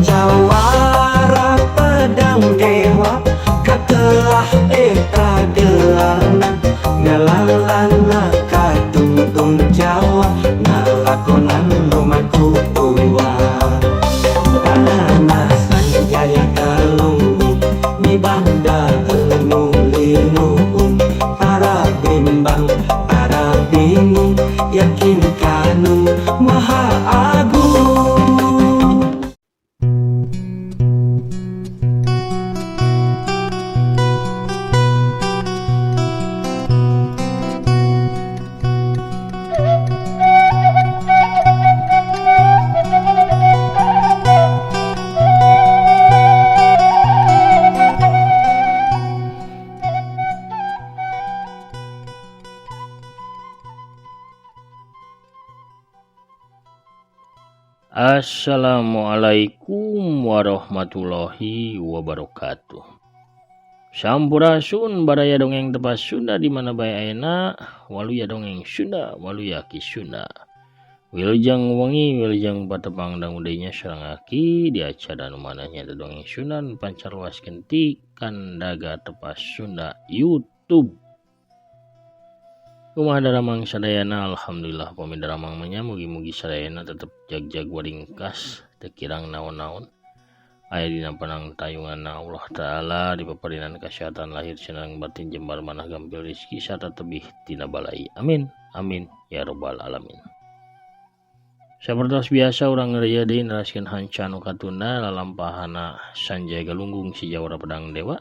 Jawara pedang dewa katelah eta gelarna ngalalana katungtung Jawa ngalakonan lumaku purwa. Tanah Sanjaya Galunggung mibanda enu linuhun, para bimbang para bingung yakin kanu Maha Agung. Assalamualaikum warahmatullahi wabarakatuh. Sampurasun baraya dongeng tepas Sunda di mana bae ayeuna, waluya dongeng Sunda, waluya ki Sunda. Wilujeng wengi, wilujeng patepang dangu deui nya sareng aki di acara nu manah nya dongeng Sunda nu pancar luaskeun ti Kandaga Tepas Sunda YouTube. Kumaha daramang sadayana, alhamdulillah pami daramang mah nya, mugi-mugi sadayana tetep jag-jag waringkas teu kirang naon-naon. Aya dina panang tayunganna Allah Ta'ala dipaparinan kesehatan lahir sareng batin, jembar manah gampil rezeki sarta tebih tina balai. Amin amin ya robbal alamin. Sapertos biasa urang ngeureuyeuh deui neraskeun hanca nu katunda lalampahana Sanjaya Galunggung si Jawara Pedang Dewa.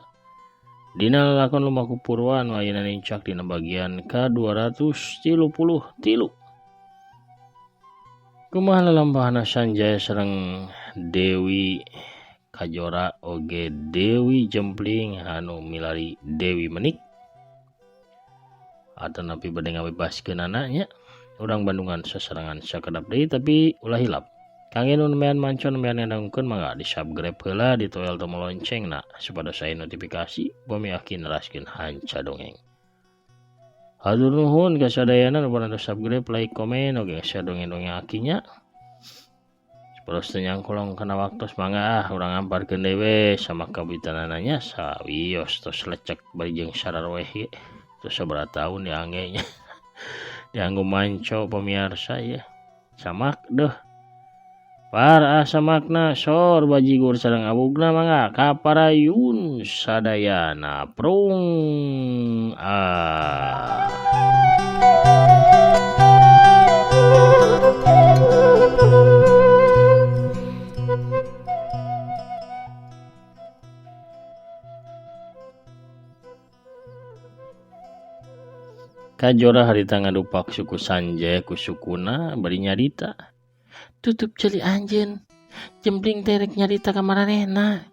Dina lalakon Lumaku Purwa anu ayeuna nincak dina bagian ka-233. Kumaha lalampahana Sanjaya sareng Dewi Kajora oge Dewi Jempling anu milari Dewi Menik atanapi bade ngabebaskeunana nya, urang Bandungan sasarengan sakedap deui, tapi ulah hilap. Kangge nu nembean manco nembean ngadangkeun mangga di subscribe heula, ditoel tombol loncengna supados aya notifikasi bumi aki neraskeun hanca dongeng. Hatur nuhun ka sadayana nu parantos subscribe, like, komen oge share dongeng-dongeng akinya. Supados teu nyangkolong kana waktos mangga ah urang amparkeun deui we sama kawitanana nya sawios tos lecek bari jeung sararoeh ge. Tos sabaraha taun diangge nya. Dianggo manco pamiarsa ya. Samak deuh. Para samakna sor bajigur sareng abugna mangga kaparayun sadayana prung ah. Kajora harita ngadupak suku Sanjaya ku sukuna bari nyarita. Tutup ceuli anjeun, jempling teh rek nyarita ka maranehna.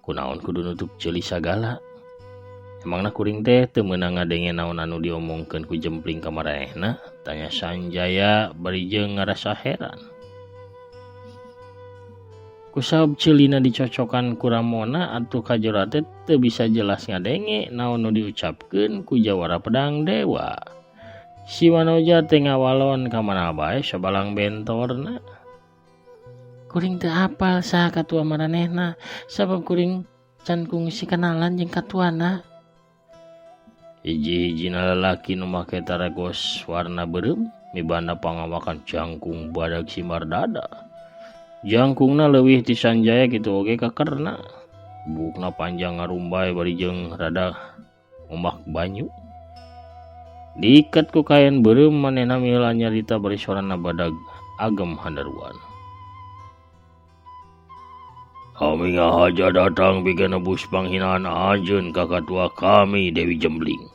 Kunaon kudu nutup ceuli sagala? Emangna kuring teh teu meunang ngadenge naon anu diomongkeun ku jempling ka maranehna? Tanya Sanjaya bari jeung ngarasa heran. Kusaob ceulina dicocokan ku Ramona atuh Kajora teh teu bisa jelas ngadenge naon nu diucapkeun ku Jawara Pedang Dewa. Si Manoja teh ngawalon ka mana bae sabalang bentorna. Kuring teu apal saha katua maranehna sabab kuring can kungsi kenalan jeung katuana. Hiji-hijina lalaki nu make taragos warna beureum mibanda pangawakan jangkung badag simar dada. Jangkungna leuwih ti Sanjaya kitu oge kakerna. Buukna panjang ngarumbay bari jeung rada ngombak banyu. Diikat ku kain beureum manehna miheula nyarita bari sorana badag agem handaruan. Kami ngahaja datang pikeun nebus panghinaan anjeun ka katua kami Dewi Jembling.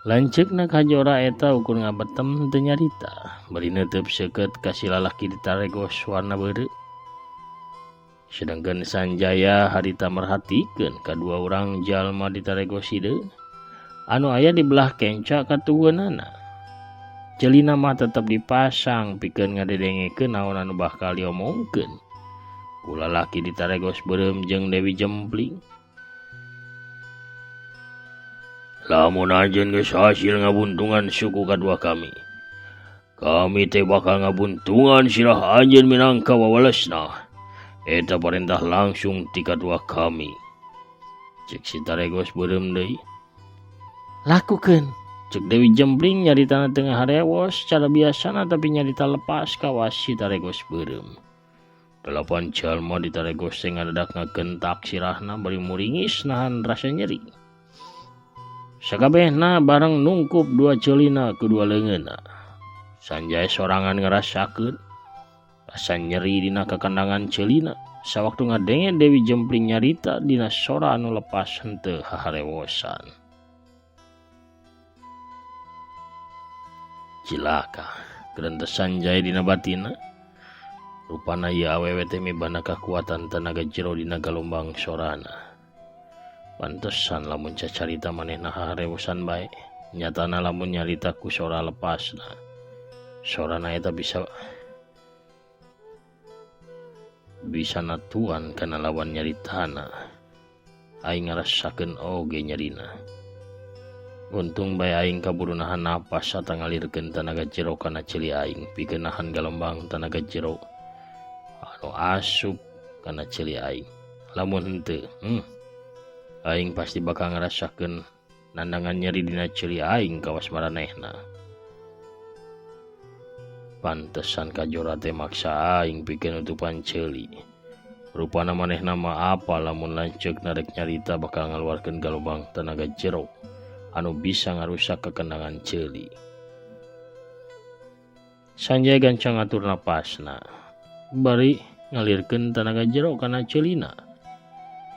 Lanceukna Kajora eta ukur ngabetem teu nyarita, bari neuteub seukeut ka si lalaki di taregos warna beureum. Sedangkan Sanjaya harita merhatikeun kadua urang jalma di taregos hideung anu aya di belah kenca katuhunana. Celina mah tetep dipasang pikeun ngadedengekeun naon anu bakal diomongkeun. Ku lalaki di taregos beureum jeung Dewi Jempling. Lamun anjeun geus hasil ngabuntungan suku kadua kami. Kami teh bakal ngabuntungan sirah anjeun minangka wawalesna. Eta parentah langsung ti katua kami. Cek si Taregos beureum deui. Lakukeun. Cek Dewi Jempling nyaritana teu ngaharewos cara biasana tapi nyarita lepas kawas si Taregos beureum. 8 jalma di Taregos teh ngadadak ngagentak sirahna bari muringis nahan rasa nyeri. Sakabehna bareng nungkup 2 ceulina ku 2 leungeunna. Sanjaya sorangan ngarasakeun rasa nyeri dina kakendangan ceulina sawaktu ngadenge Dewi Jempling nyarita dina sora anu lepas henteu haharewosan. Cilaka gerentes Sanjaya dina batina. Rupana ieu awewe teh mibana kakuatan tenaga jero dina galombang sorana. Pantesan lamun cacarita manehna haharewosan bae, nyatana lamun nyarita ku sora lepasna. Sorana eta bisa natuan kana lawan nyaritana. Aing ngarasakeun oge nyerina. Untung bae aing kaburu nahan napas sarta ngalirkeun tanaga jero kana ceuli aing pikeun nahan galombang tanaga jero anu asup kana ceuli aing. Lamun henteu, aing pasti bakal ngarasakeun nandangan nyeri dina ceuli aing kawas maranehna. Pantesan kajora teh maksa aing pikeun nutupan ceuli. Rupana manehna mah apa lamun lanceuk narek nyarita bakal ngaluarkeun galombang tenaga jero anu bisa ngarusak kekendangan ceuli. Sanjaya gancang ngatur napasna bari ngalirkeun tenaga jero kana ceulina.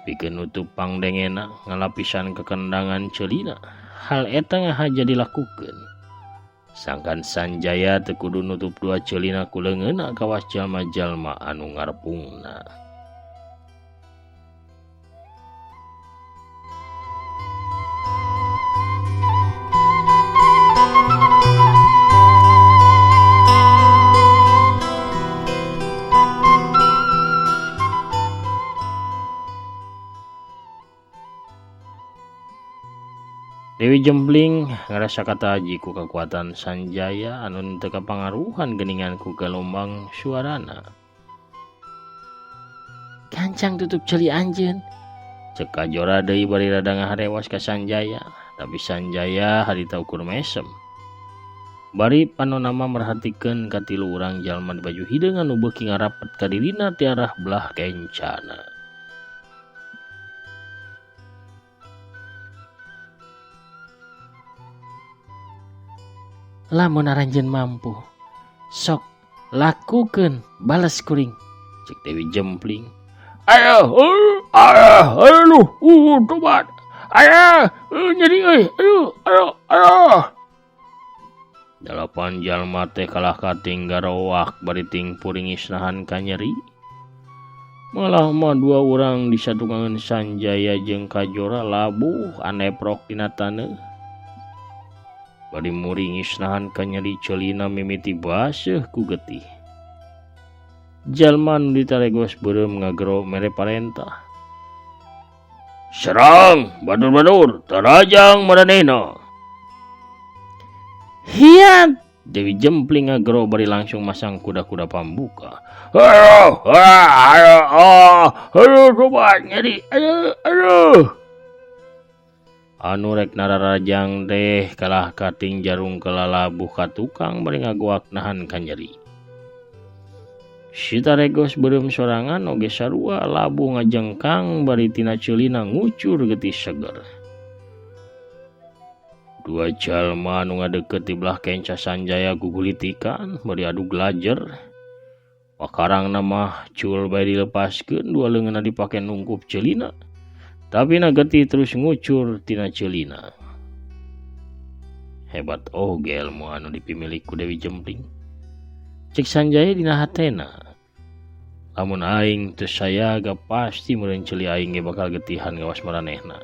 Pikeun nutup pangdengena ngalapisan kekendangan ceulina. Hal eta ngahaja dilakukeun. Sangkan Sanjaya teu kudu nutup 2 ceulina ku leungeunna kawas jalma-jalma anu ngarepungna. Dewi Jempling ngarasa kataji ku kekuatan Sanjaya anu teu kapangaruhan geuningan ku galombang suarana. Gancang tutup ceuli anjeun. Cek kajora deui bari rada ngaharewas ka Sanjaya, tapi Sanjaya harita ukur mesem. Bari panonama merhatikeun ka tilu urang jalma di baju hideung anu beuki ngarapet ka dirina ti arah belah kencana. Lamun aranjeun mampu, sok lakukeun bales kuring. Cek Dewi Jempling. Ayo, aduh, tobat. Ayo, nyeri euy, aduh, aduh, aduh. 8 jalma teh kalah kating garoak bari ting puringis nahan kanyeri. Malah mah 2 urang di satukangan Sanjaya jeung Kajora labuh aneprok dina taneuh. Bari muringis nahan kanyeri ceulina mimiti baseuh ku getih. Jalma nu ditaregos beureum ngagero mere parentah. Serang, badur-badur, tarajang maranehna. Hiat! Dewi Jempling ngagero bari langsung masang kuda-kuda pambuka. Aduh, aduh, aduh, sobat nyeri, aduh, aduh. Anu rek nararajang teh kalah kating jarung kelalabuh ka tukang bari ngagoak nahan kanyeri. Si Taregos beureum sorangan oge sarua labuh ngajengkang bari tina ceulina ngucur getih seger. 2 jalma anu ngadeukeut di belah kenca Sanjaya gugulitikan bari adu glajer. Wakarangna mah cul bae dilepaskeun 2 leungeunna dipake nungkup ceulina. Tapi na getih terus ngucur tina ceulina. Hebat oge ilmu anu dipimilik ku Dewi Jempling. Cek Sanjaya dina hatena. Lamun aing teu sayaga pasti meureun ceuli aing ge bakal getihan gawas maranehna.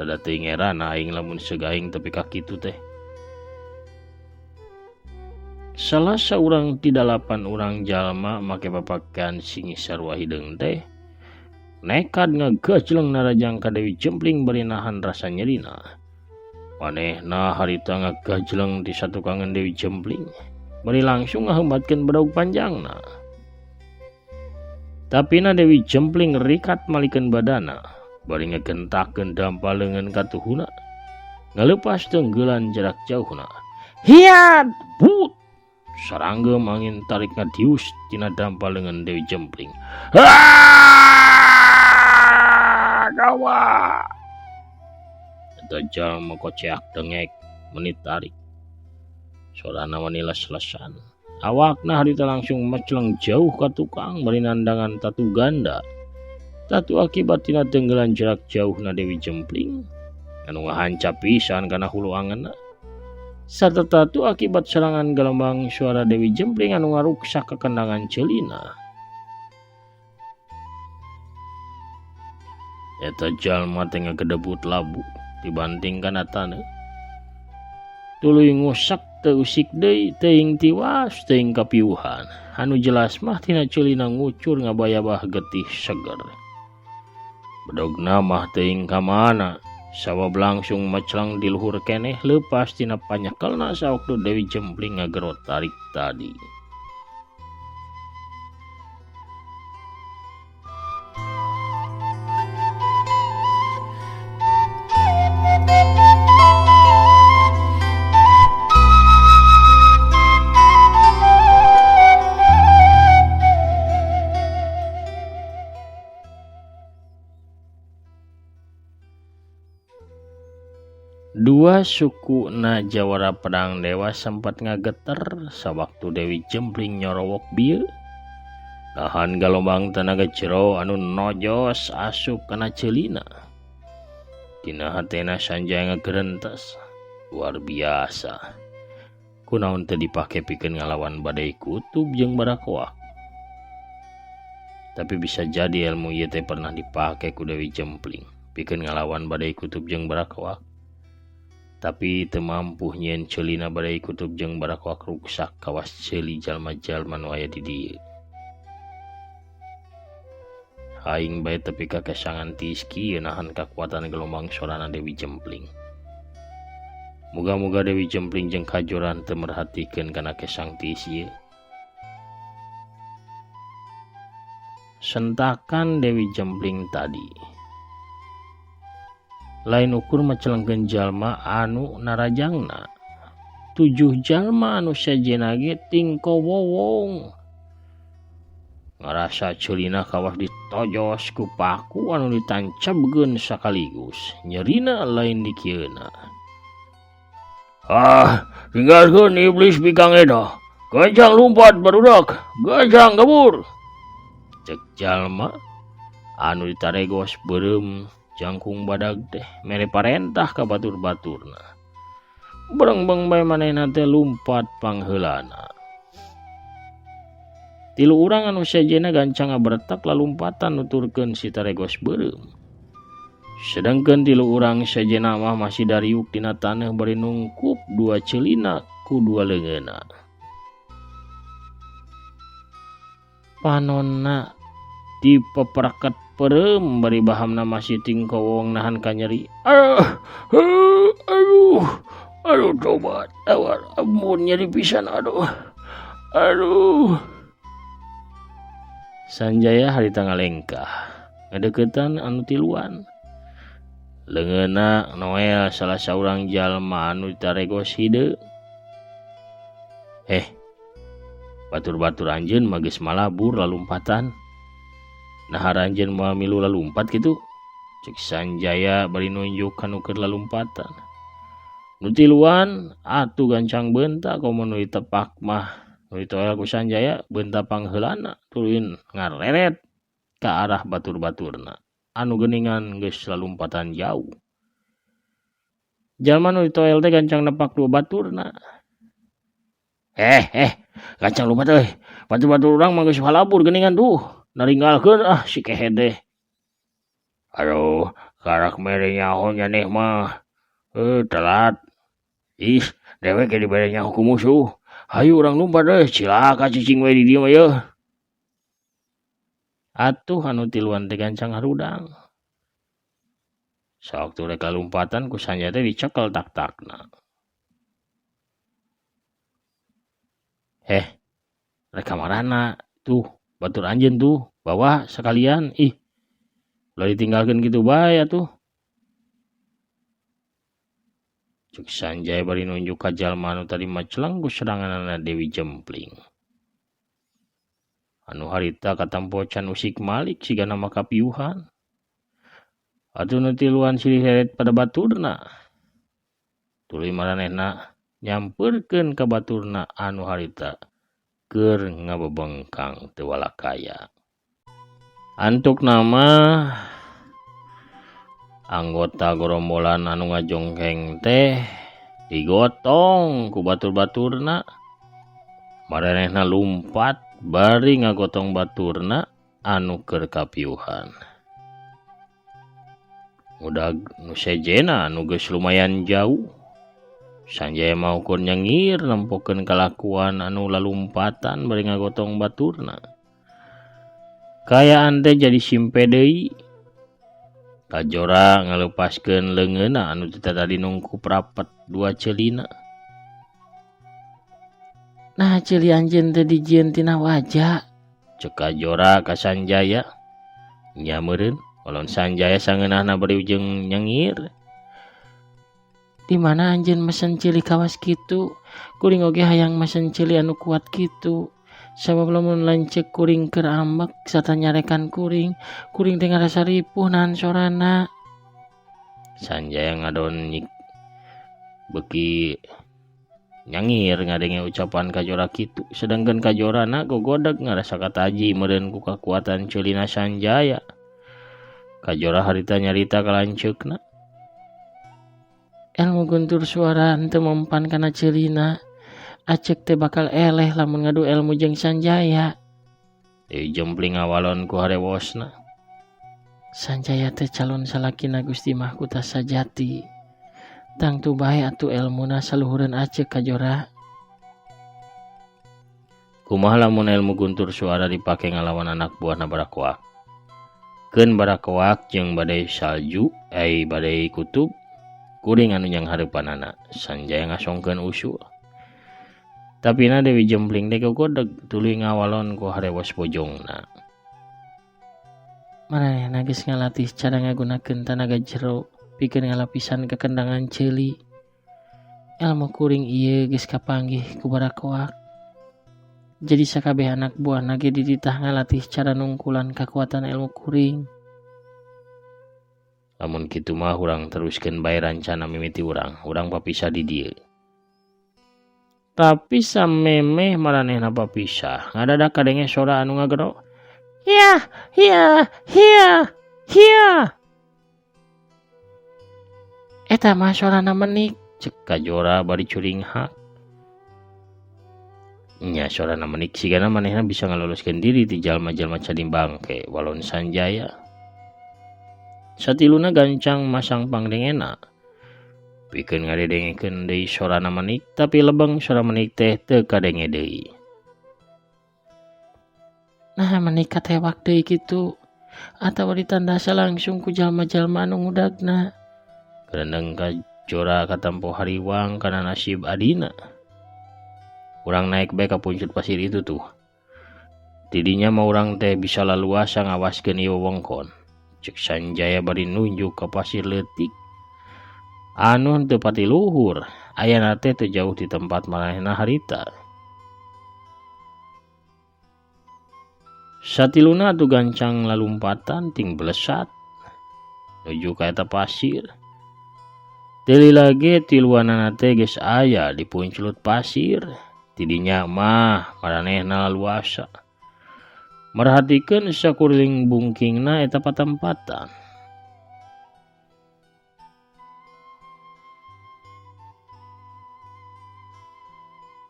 Tada teuing erana aing lamun seug aing tepi ka kitu teh. Salah saurang ti 8 urang jalma make papakean singi sarua hideung teh nekad ngagajleng narajang ka Dewi Jempling bari nahan rasa nyerina. Manehna harita ngagajleng di satukangan Dewi Jempling. Bari langsung ngaheumatkeun bedog panjangna. Tapina Dewi Jempling rikat malikeun badana, bari ngegentakeun dampa leungeun katuhuna. Ngalepas tenggelan jarak jauhna. Hiat! But! Saranggem angin tarik ngadius tina dampa leungeun Dewi Jempling. Ah! Gawa! Eta jalma koceak dengek menit tarik. Sorana mani les-lesan. Awakna harita langsung meceleng jauh ka tukang bari nandangan tatu ganda. Tatu akibat tina tenggelan jarak jauhna Dewi Jempling anu ngahancap pisan kana hulu angeunna. Sarta tatu akibat serangan gelombang suara Dewi Jempling anu ngaruksak kekendangan ceulina. Eta jalma teh ngagedebut labu dibanting kana taneuh. Tuluy ngusak teu usik deui, teuing tiwas, teuing kapiuhan. Anu jelas mah tina ceulina ngucur ngabayabah getih seger. Bedogna mah teuing ka mana, sabab langsung meclang di luhur keneh leupas tina panyekelna sawaktu Dewi Jempling ngagerot tarik tadi. Dua suku na jawara pedang dewa sempat ngageter sawaktu Dewi Jempling nyorowok bieu. Nahan galombang tenaga jero anu nojos asup kana ceulina. Dina hatena Sanjaya ngagerentes, luar biasa. Kunaon teu dipake pikeun ngalawan badai kutub jeung barakoak. Tapi bisa jadi ilmu ieu teh pernah dipake ku Dewi Jempling pikeun ngalawan badai kutub jeung barakoak. Tapi teu mampu nyieun ceulina badai kutub jeung barakoak ruksak kawas ceuli jalma-jalma nu aya di dieu. Aing bae tepi ka kesangan tiis kieu nahan kakuatan gelombang sorana Dewi Jempling. Muga-muga Dewi Jempling jeung kajoran teu merhatikeun kana kesang tiis ieu. Sentakan Dewi Jempling tadi lain ukur mecelengkeun jalma anu narajangna. 7 jalma anu sejenna ge tingko wowong. Ngarasa ceulina kawas ditojos ku paku anu ditancapkeun sakaligus. Nyerina lain dikieuna. Ah, tinggalkeun iblis bikang eta. Gancang lumpat barudak, gancang kabur. Cek jalma anu ditaregos beureum jangkung badag teh mere parentah ka batur-baturna. Berengbeng bae manehna teh lumpat pangheulana. 3 urang anu sejenna gancang ngaberetak lalumpatan nuturkeun si taregos beureum. Sedangkeun 3 urang sejenna mah masih dariuk dina taneuh bari nungkup 2 ceulina ku 2 leungeunna. Panonna dipepereket perem bari bahamna masih tingkowong nahan kanyeri. Aduh, aduh tobat, awar, ampun nyeri pisan, aduh, aduh. Sanjaya harita ngalengkah, ngadeukeutan anu tiluan. Leungeunna Noel salah saurang jalma anu ditaregos hideung. Batur-batur anjeun mah geus malabur lalumpatan. Nah aranjeun moal milu lalumpat kitu. Cek Sanjaya bari nunjuk kanu keur lalumpatan. Nu tiluan atuh gancang beunta komo nu ditepak mah. Nu ditoel ku Sanjaya beunta pangheulana tuluy ngareret ka arah batur-baturna. Anu geuningan geus lalumpatan jauh. Jalma nu ditoel teh gancang nepak dua baturna. Gancang lumpat euy. Batur-batur urang mah geus halabur geuningan tuh. Naringgalkeun ah si kehed teh. Aduh, karak mere nyaho nyaneh mah. Telat. Ih, dewek ge dibere nyaho ku musuh. Hayu urang lumpat euy, cilaka cicing we di dieu mah yeuh. Atuh anu tiluan teh gancang harudang. Sawaktu rek lalumpatan ku Sanjaya teh dicekel tak-takna. Heh, rek kamarana tuh batur anjeun tuh bawa sekalian ih. Ulah ditinggalkeun kitu bae atuh. Cek Sanjaya bari nunjuk ka jalma anu tadi maceleng ku seranganana Dewi Jempling. Anu harita katampo can usik malik sigana mah kapiuhan. Atuh nu tiluan silih heret pada baturna. Tuluy maranehna nyamperkeun ka baturna anu harita keur ngabebengkang teu walakaya. Antuk nama anggota gorombolan anu ngajongkeng teh digotong ku batur-baturna. Maranehna lumpat bari ngagotong baturna anu keur kapiuhan. Udag nu sejena anu geus lumayan jauh. Sanjaya mah ukur nyengir nempokeun kalakuan anu lalumpatan bari ngagotong baturna. Kaayaan teh jadi simpe deui. Kajora ngalepaskeun leungeunna anu teu tadi nungkup rapet dua ceulina. Nah ceuli anjeun teh dijieun tina waja. Cek Kajora ka Sanjaya. Nya meureun walon Sanjaya sangeunahna bari jeung nyengir. Di mana anjeun mesen ceuli kawas kitu? Kuring oge hayang mesen ceuli anu kuat kitu. Sabab lamun lanceuk kuring keur ambek sarta nyarekan kuring, kuring teh ngarasa ripuh nahan sorana. Sanjaya ngadon nyik beuki nyangir ngadenge ucapan Kajora kitu, sedangkan Kajorana gogodeg ngarasa kataji meureun ku kakuatan ceulina Sanjaya. Kajora harita nyarita ka lanceukna. Ilmu guntur suara henteu mempan kana ceulina. Acek teh bakal eleh lamun ngadu ilmu jeung Sanjaya. Dewi Jempling ngawalon ku harewosna. Sanjaya teh calon salakina Gusti Mahkota sajati. Tangtu bae atuh elmuna saluhureun Acek Kajora. Kumaha lamun ilmu guntur suara dipake ngalawan anak buahna Barakoak. Keun Barakoak jeung badai salju ai badai kutub kuring anu nyanghareupanana. Sanjaya ngasongkeun usul. Tapi na Dewi Jempling teh gogodeg tuluy ngawalon ku harewos bojongna. Maranehna geus ngalatih cara ngagunakeun tanaga jero pikeun ngalapisan kekendangan ceuli. Elmu kuring ieu geus kapanggih ku Barakoak. Jadi sakabeh anak buahna ge dititah ngalatih cara nungkulan kakuatan ilmu kuring. Lamun kitu mah urang teruskeun bae rancana mimiti urang, urang papisah di dieu. Tapi samemeh maranehna papisah, ngadadak kadenge sora anu ngagero. Hiya, hiya, hiya, hiya. Eta mah sorana menik, cek Kajora bari curinghak. Nya sorana menik sigana manehna bisa ngaloloskeun diri ti jalma-jalma cadi bangke walon Sanjaya. Satiluna gancang masang pangdengena. Pikeun ngadedengekeun deui sorana menik, tapi lebeng sora menik teh teu kadenge deui. Nah menik katewak deui kitu atawa ditandasa langsung ku jalma-jalma anu ngudagna. Gerendeng Kajora katampo hariwang kana nasib adina. Urang naik bae ka puncut pasir itu tuh. Tidinya mah urang teh bisa laluasa ngawaskeun ieu wewengkon. Cek Sanjaya bari nunjuk ka pasir leutik. Anu teu pati luhur, ayana teh teu jauh di tempat maranehna harita. Satiluna atuh gancang lalumpatan ting belesat nuju ka eta pasir. Teu lila ge tiluanana teh geus aya di puncelut pasir. Tidinya mah maranehna laluasa. Merhatikeun sakuriling bungkingna eta patempatan.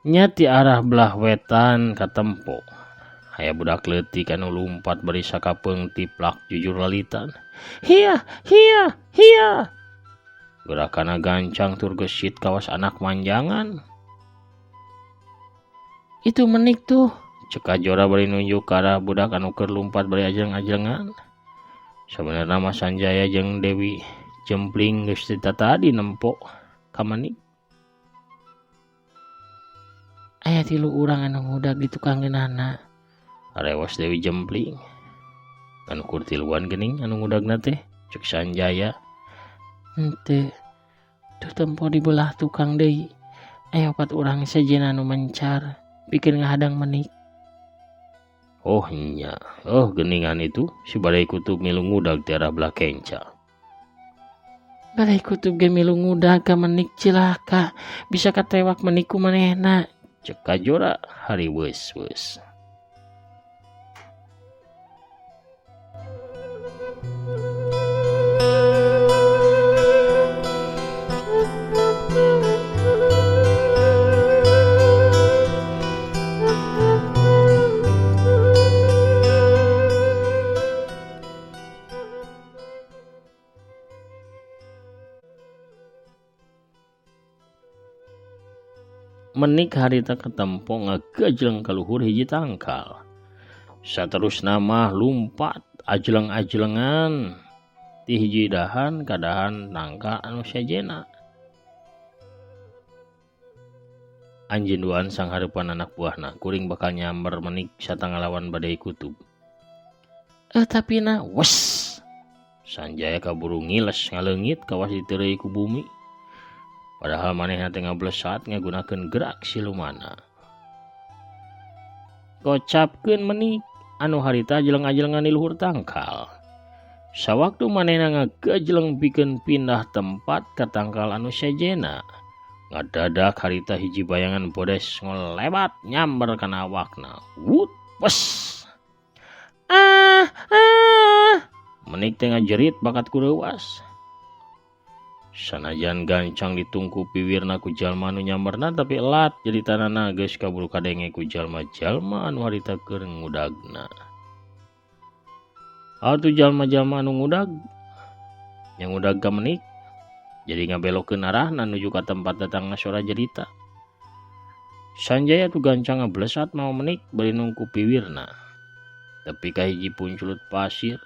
Nya ti arah belah wetan katempo. Aya budak leutik anu lumpat bari sakapeung tiplak jujur lalitan. Hiya, hiya, hiya. Gerakanna gancang tur gesit kawas anak manjangan. Itu menik tuh, cek Kajora bari nunjuk ka arah budak anu keur lumpat bari ajeng-ajengan. Sabenerna mah Sanjaya jeung Dewi Jempling geus teu tadi nempo ka menik. Aya tilu urang anu ngudag di tukangeunana. Arewas Dewi Jempling. Anu kur tiluan geuning anu ngudagna teh cek Sanjaya. Henteu. Tuh tempo di belah tukang deui. Aya opat urang sejenna anu mencar pikeun ngahadang Menik. Oh nya, oh geningan itu si Badai Kutub milu ngudag ti arah belah kenca. Badai Kutub ge milu ngudag ka Menik cilaka, bisa katewak Menik ku manehna. Cek Kajora hari weus-weus. Menik harita ketempo ngagajleng kaluhur hiji tangkal. Saterusna mah lumpat ajleng-ajlengan ti hiji dahan ka dahan nangka anu sejena. Anjeun duaan sanghareupan anak buahna kuring bakal nyamber Menik satangalawan Badai Kutub. Tapi na wes. Sanjaya kaburu ngiles ngaleungit kawas diteureuy ku bumi. Padahal manehna teh ngablesat ngagunakeun gerak silumana. Kocapkeun Menik anu harita jeleng-ajelengan di luhur tangkal. Sawaktu manehna ngagajleng pikeun pindah tempat ka tangkal anu sejena, ngadadak harita hiji bayangan bodes ngolebat nyamber kana awakna. Wut, wes. Ah, ah. Menik teh ngajerit bakat kureuwas. Sanajan gancang ditungku piwirna ku jalma anu nyamberna tapi elat jadi tanana geus kaburu kadenge ku jalma-jalma anu harita keur ngudagna. Atuh jalma-jalma anu ngudag yang ngudag ka Menik jadi ngabelokeun arahna nuju ka tempat datangna sora jerita. Sanjaya tuh gancang ngablesat mau Menik bari nungku piwirna. Tapi ka hiji punculut pasir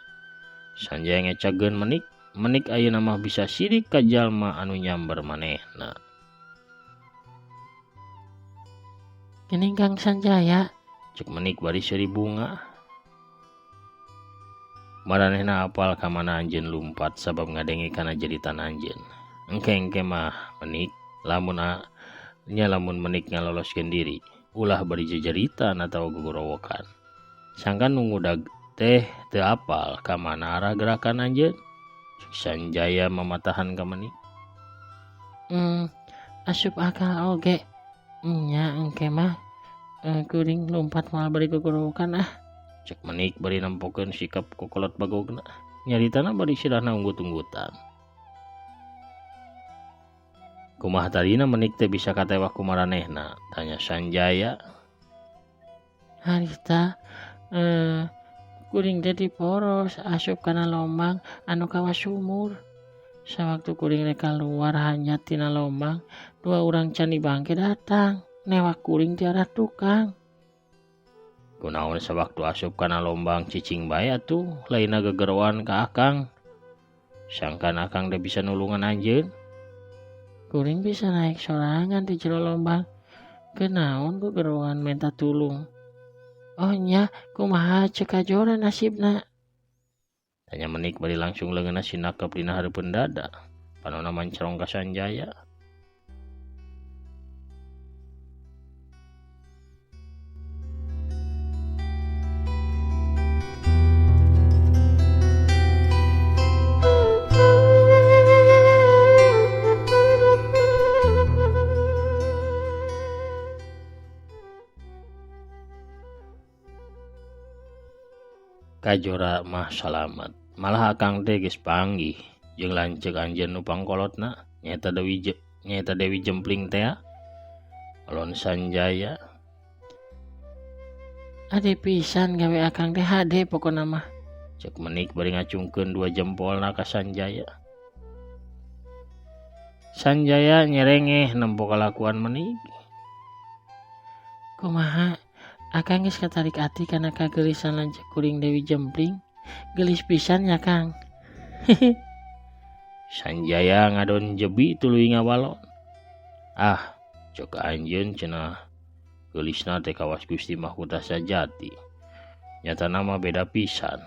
Sanjaya ngecageun Menik. Menik ayeuna mah bisa sirik ka jalma anu nyamber manehna. Geuning Kang Sanjaya, cek Menik bari seuri bunga. Maranehna apal ka mana anjeun lumpat sabab ngadenge kana jeritan anjeun. Engke-engke mah Menik lamun nya lamun Menik ngaloloskeun diri, ulah bari jejeritan atawa gogorowokan. Sangkan nu ngudag teh teu apal ka mana arah gerakan anjeun. Sanjaya mamatahan ka Menik. Asup akal oge. Nya engke mah kuring lompat moal bari gogorowokan ah. Cek Menik bari nempokeun sikap kokolot bagogna. Nyaritana bari sirahna unggut-unggutan. Kumaha tadina Menik teh bisa katewak ku maranehna? Tanya Sanjaya. Harita kuring teh diporos asup kana lombang anu kawas sumur. Sawaktu kuring rek kaluar hanyat tina lombang, dua urang candi bangke datang newak kuring ti arah tukang. Kunaon sawaktu asup kana lombang cicing bae atuh lainna gegeroan ka akang. Sangkan akang teh bisa nulungan anjeun. Kuring bisa naik sorangan di jero lombang. Kenaon gegeroan menta tulung. Oh nya, kumaha cek Kajora nasibna? Tanya Menik bari langsung leungeunna sinakep dina hareupeun dada. Panona mancerong ka Sanjaya. Kajora mah salamet. Malah akang teh geus panggih jeung lanceuk anjeun nu pangkolotna nyaeta Dewi Jempling teh. Alon Sanjaya. Ade pisan gawe akang teh hade pokona mah. Cek Menik bari ngacungkeun dua jempolna ka Sanjaya. Sanjaya nyerengeh nempo kalakuan Menik. Kumaha? Akang geus katarik ati kana kageulisan lanceuk kuring Dewi Jempling. Geulis pisan nya Kang. Sanjaya ngadon jebi tuluy ngawalon. Ah, cek anjeun cenah Geulisna teh kawas Gusti Mahkota Sajati. Nyatana mah beda pisan.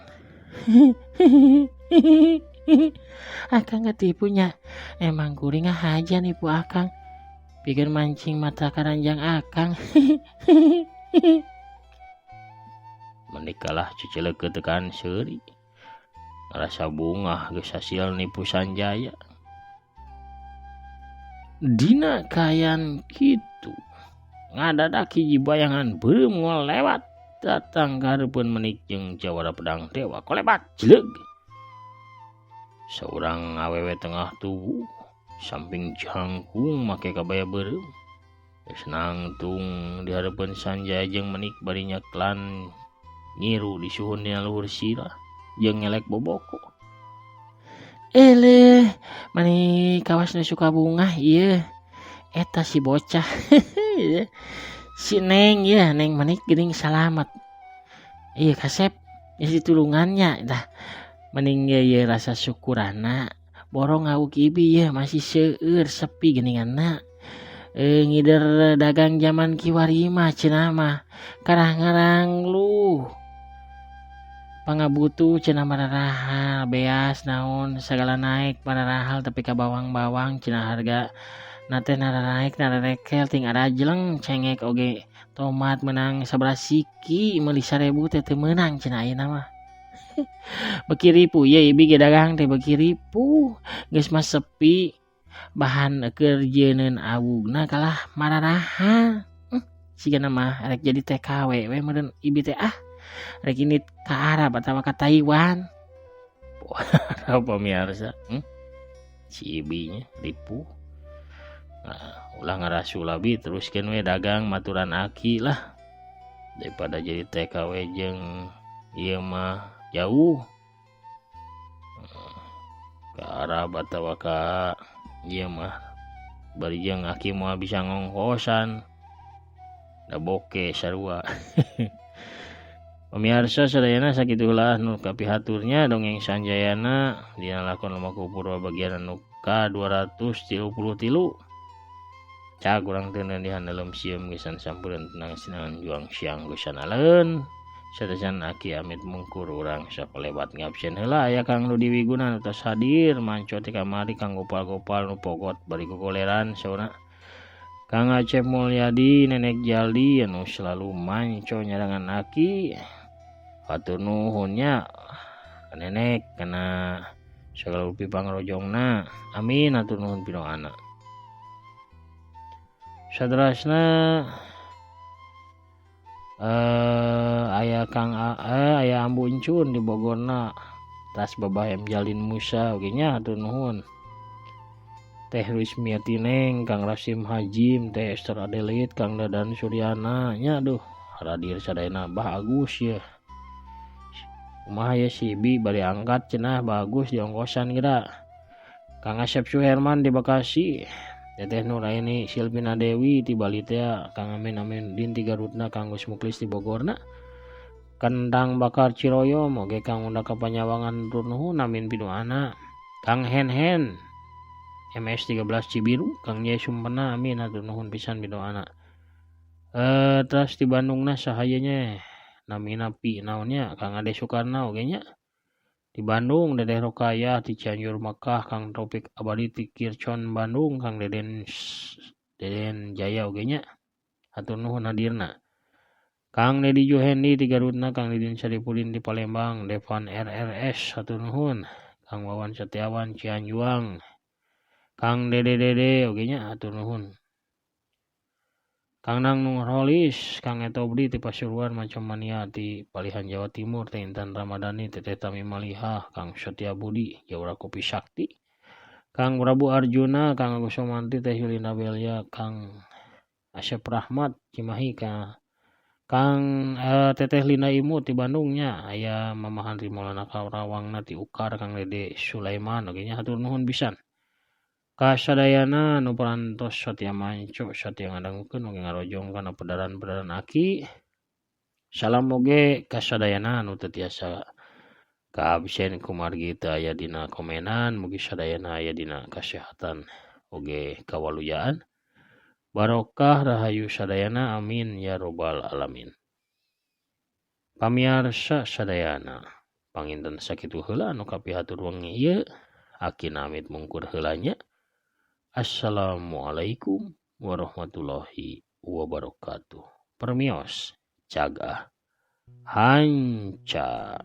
Akang ketipu nya. Emang kuring aja nipu akang. Pikir mancing mata karanjang akang. Menik kalah ceceleuk tekan seuri. Ngarasa bungah geus hasil nipu Sanjaya. Dina kaayaan kitu ngadadak hiji bayangan beureum ngolewat datang ka hareupeun Menik jeung jawara pedang dewa kolebat jleug. Saurang awewe tengah tubuh samping jangkung make kabaya beureum. Geus nangtung di hareupeun Sanjaya jeung Menik bari nyeklan nyiru disuhun dina luhur sirah jeung ngelek boboko. Eleh, mani kawas nu suka bungah ieu. Eta si bocah. Si Neng ya, Neng Menik geuning salamet. Ieu kasep geus ditulungannya dah. Mending ieu rasa syukurana. Borong awuk ibi ieu masih seueur sepi geuninganna. Ngider dagang zaman kiwari mah cenah mah karang-ngarang lu. Pangabutuh cenah mararahal beas naon sagala naik mararahal tapi ka bawang-bawang cenah harga na teh naranaik nararekel ting arajleng cengek oge tomat menang sabaraha siki meuli 1000 teh teu meunang cenah ayeuna mah. Beuki ripuh ye ibi ge dagang teh beuki ripuh geus mah sepi bahan keur jeuneun awugna kalah mararahal. Sigana mah rek jadi TKW we meureun ibi teh ah. Rek ini ka Arab atawa ka Taiwan. Arab pemirsa, Si ibinya ripuh. Nah, ulah ngarasul abi teruskeun we dagang maturan aki lah. Daripada jadi TKW jeung ieu mah jauh. Ka Arab atawa ka ieu mah bari jeung aki moal bisa ngongkosan. Da boke sarua. Pemirsa sadayana sakitulah nu kapihaturnya dongeng Sanjayana dina lakon Lumaku Purwa bagian anu ka-233. Cag urang teu dihan dalam sieum gesan sampuran tenang sinangan juang siang gesan aleun. Satacan aki amit mungkur urang sakolebat ngabsen heula aya Kang Rudi Wiguna nu tos hadir manco ti kamari Kang Gopal-gopal nu pogot bari gogoleran sauna. Kang Acep Mulyadi Nenek Jaldi anu selalu manco nyarangan aki. Hatur nuhun nya nenek kana sagala rupi pangrojongna. Amin hatur nuhun pidoana. Saterasna aya Kang aya Ambu Encun di Bogorna. Tas Babah M Jalin Musa oge nya hatur nuhun. Teh Rusmiati Neng, Kang Rasim Hajim, Teh Esther Adelit, Kang Dadan Suryana nya aduh hadir sadayana Bah Agus ya. Kumaha ya si Bi bari angkat cenah bagus di ongkosan geura. Kang Asep Suherman di Bekasi, Teteh Nuraini Silvina Dewi di Bali teh, Kang Amin Aminudin di Garutna, Kang Gus Muklis di Bogorna. Kentang Bakar Ciroyom oge Kang Unda Kapanyawangan nuhun amin piduana. Kang Hen Hen MS 13 Cibiru, Kang Ye Sumpena amin hatur nuhun pisan piduana. Terus di Bandungna saha nya namina pi naonnya Kang Ade Soekarno oge nya. Di Bandung Dedeh Rokayah di Cianjur Mekah, Kang Taufik Abadi di Kircon Bandung, Kang Deden Jaya oge nya hatur nuhun hadirna. Kang Dedi Juhendi di Garutna, Kang Didin Saripudin di Palembang, Devan RRS hatur nuhun, Kang Wawan Setiawan Cianjuang, Kang Dede Dede oge nya hatur nuhun. Kang Nang Nurholis, Kang Etobri ti Pasuruan Macam Mania ti Palihan Jawa Timur, Teh Intan Ramadhani, Teteh Tami Malihah, Kang Setia Budi, Jawara Kopi Sakti, Kang Prabu Arjuna, Kang Agus Somanti, Teh Yulina Belia, Kang Asep Rahmat Cimahi, Kang Teteh Lina Imu ti Bandungnya, aya Mama Handri Maulana Karawangna ti Ukar, Kang Dede Sulaiman oge nya hatur nuhun pisan. Kasadayana nu parantos satia manco satia ngadangukeun oge ngarojong kana pedaran-pedaran aki. Salam oge kasadayana nu teu tiasa kaabsen kumargi teu aya dina komenan, mugi sadayana aya dina kasehatan oge kawaluyaan. Barokah rahayu sadayana amin ya robbal alamin. Pamiarsa sadayana, panginten sakitu heula anu kapihatur wengi ieu, Aki namit mungkur heula nya. Assalamualaikum warahmatullahi wabarakatuh. Permios cagah hanca.